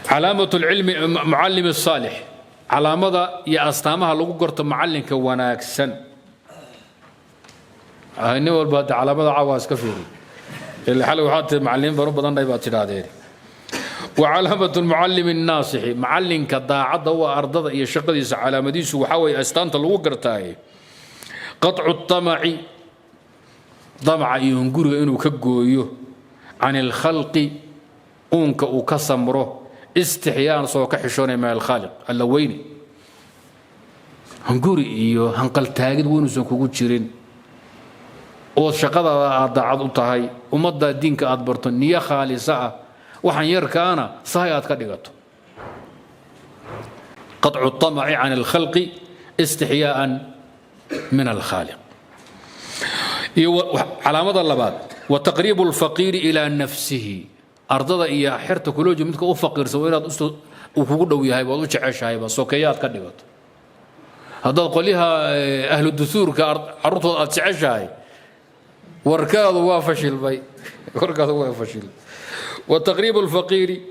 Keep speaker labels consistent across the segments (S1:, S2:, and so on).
S1: Calaamat lcilmi mucallim الsaalix, calaamada iyo astaamaha lagu garto macallinka wanaagsan. Nin walba hadda calaamada caawa iska fiiri, ila xalay waxaad tihi macallimiin banu badan dhahay baad tidhaahdeen. وcalaamaة الmucallim الnaasixi, macalinka daacadda u ah ardada iyo shaqadiisa calaamadiisu waxaa weeye, astaanta lagu gartaaye, qaطcu الطamaci, damaca iyo hunguriga inuu ka gooyo, can اlkhalqi, uunka uu ka samro, istixyaan, soo ka xishoonaya, min alkhaaliq, alla weyne. Hunguri iyo hanqaltaagid weynuusan kugu jirin, ood shaqadaada aad daacad u tahay, ummaddaa diinka aad barto niyo khaalisa ah, waxaan yarkaana sahay aad ka dhigato. Qaطcu الطamaci can اlkhalqi istixyaa'an min alkhaaliq. Iyo calaamada labaad, wa taqriibu اlfaqiiri ilaa nafsihi, ardada iyo xerta kulooji midka u faqiirsan waa inaad uu kugu dhow yahay, waad u jeceshahayba, sokeeya aad ka dhigato. Haddaad qolyaha ahlu dusuurka carruurtooda aad jeceshahay, warkaadu waa fashilmay, warkaadu waa fashil. Wa taqriibu alfaqiiri,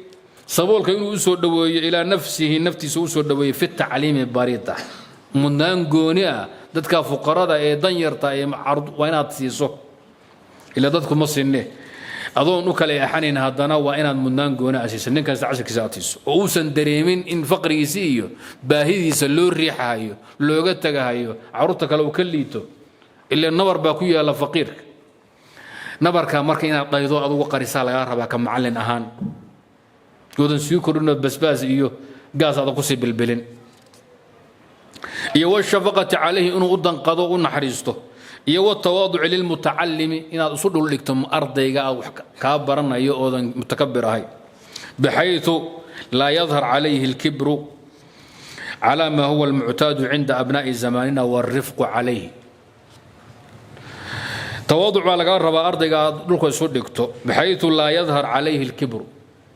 S1: saboolka inuu u soo dhoweeyo, ilaa nafsihi, naftiisa u soo dhoweeyo, fi tacliimi, barida, mudnaan gooni ah dadka fuqarada ee danyarta ee waa inaad siiso. Ila dadku ma sinne, adoon u kala eexanayn, haddana waa inaad mudnaan gooni ah siiso nin kasta, casharkiisa aad siiso, oo uusan dareemin in faqrigiisa iyo baahidiisa loo riixahayo, looga tagahayo, carruurta kale uu ka liito. Ila nabar baa ku yaalla faqiirka, nabarka marka inaad dhaydo adugu qarisaa lagaa rabaa ka macallin ahaan, oodan sii kordhinood basbaas iyo gaas aadan kusii bilbilin. Iyo washafaqati calayhi, inuu u danqado, u naxariisto. Iyo watawaaduci lilmutacalimi, inaad isu dhuldhigto ardayga aad wax kaa baranayo, oodan mutakabir ahay, baxaytu laa yadhar calayhi alkibru cala ma huwa almuctaadu cinda abnaa'i zamanina, waalrifqu calayhi. Tawaaduc baa lagaa rabaa ardayga aad dhulka isu dhigto, baxaytu laa yadhar calayhi alkibru,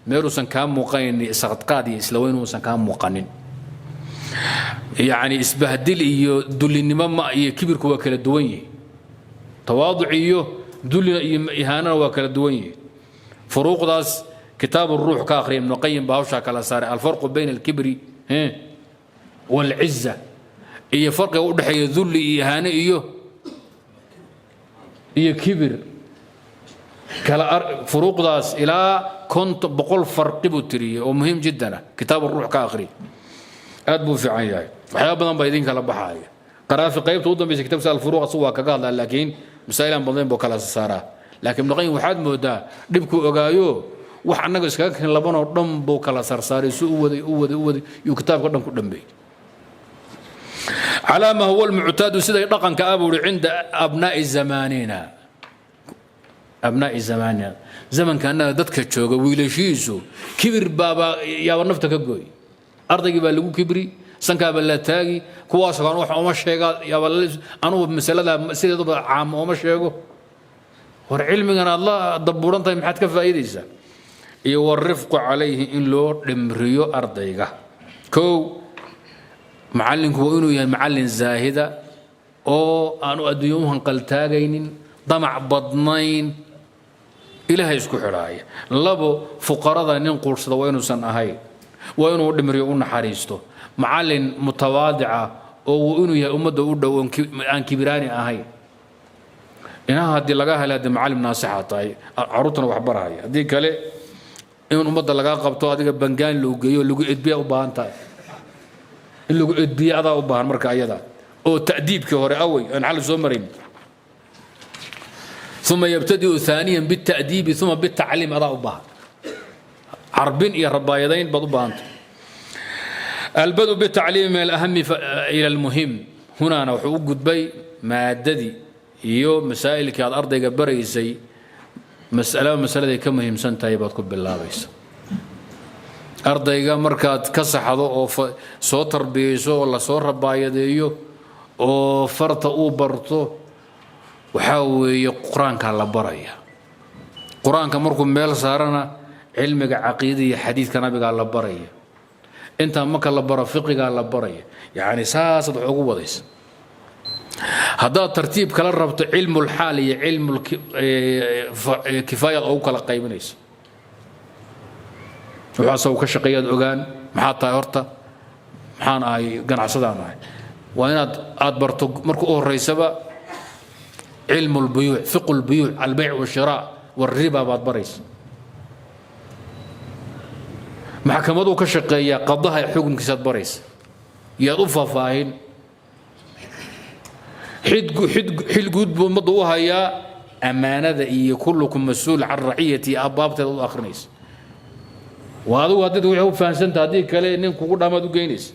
S1: meeluusan kaa muuqanayn isqadqaad iyo isla weyn uusan kaa muuqanin, yacni isbahdil iyo dullinimo ma iyo kibirku waa kala duwan yihi. Tawaaduc iyo dullina iyo ihaanana waa kala duwan yihi. Furuuqdaas kitaab ruux ka akhriya, Ibnu Qayim baa hawshaa kala saaray, alfarqu bayna alkibri waalciza, iyo farqiga u dhexeeya dulli iyo ihaano iyo kibir. Kala furuuqdaas ilaa 50, 100 farqi buu tiriyey oo muhiim jiddan ah. Kitaab ruux ka akhriya, aad buu u fiican yahay, waxyaaba badan baa idin kala baxaaya. Qaraafi qaybta u dambaysa kitabkiisa alfuruuq asagu waa kaga hadlaa, laakiin masaa'il aan badnayn buu kala saaraa. Laakiin Ibnu Qayim waxaad moodaa dhibkuu ogaayo, wax annaga iskaga keen labanoo dhan buu kala sarsaaray, si u waday, u waday, u waday, yuu kitaabka dhan ku dhambeeyey. Calaa ma huwa almuctaadu, siday dhaqanka ah buu uhi, cinda abnaa'i zamaanina, abnaa'i zamaanina, zamanka annaga dadka jooga wiilashiisu kibir baaba yaaba nafta ka gooy. Ardaygii baa lagu kibri, sankaaba la taagi, kuwaas kan wax ooma sheega yaaba. Anugu masalada sideeduba caam ooma sheego. War cilmigan aad la dabuuran tahay maxaad ka faa'iidaysaa? Iyo warifqu calayhi, in loo dhimriyo ardayga. Kow, macallinku waa inuu yahay macallin zaahida oo aanu adduunyo u hanqaltaagaynin, damac badnayn, Ilaahay isku xidhaaya. Labo, fuqarada nin quursada waa inuusan ahayn, waa inuu dhimriyo, u naxariisto. Macallin mutawaadica oo inuu yahay ummadda u dhow, aan kibiraani ahayn. Inaha haddii laga helay, haddii macallim naasixa tahay, carruurtana wax barhaya. Haddii kale, in ummadda lagaa qabto, adiga bangaan loo geeyo, lagu edbiya u baahan tahay. In lagu edbiye adaa u baahan. Marka ayada oo ta'diibkii hore awey aan xal soo marayn, uma yabtadi'u ثaaniya بالتأdiibi uma بالtacliim, adaa u baahan carbin iyo rabaayadayn baad u baahantay. Albadu بالtacliimi min alأhami ila almuhim. Hunaana wuxuu u gudbay maadadii iyo masaa'ilkii aad ardayga baraysay. Mas'alaba masaladay ka muhiimsan tahay baad ku bilaabaysa. Ardayga markaad ka saxdo oo soo tarbiyeyso oo lasoo rabaayadeeyo oo farta uu barto, waxaa weeye qur-aankaa la baraya. Qur-aanka markuu meel saarana, cilmiga caqiida iyo xadiidka nabigaa la baraya. Intaa marka la baro, fiqigaa la baraya. Yacni saasaad wax ugu wadaysa. Haddaad tartiib kala rabto, cilmulxaal iyo cilmulkifaayaad ugu kala qaybinaysa. Wuxuu asagu ka shaqeeyaad ogaan. Maxaa tahay horta? Maxaan ahay? Ganacsadaan ahay. Waa inaad aad barto marka u horeysaba cilmu lbuyuuc, fiqu lbuyuuc, albeyc washiraa wariba baad baraysa. Maxkamaduu ka shaqeeyaa, qadaha xukunkiisaad baraysa, yaad u faahfaahin. Xil guud buu ummadda u hayaa, ammaanada iyo kullukum mas-uul can raciyati abbaabteeda u akhrinaysa. Waa adigu haddii waxay u fahamsanta, haddii kale nin kugu dhamaad u geynaysa.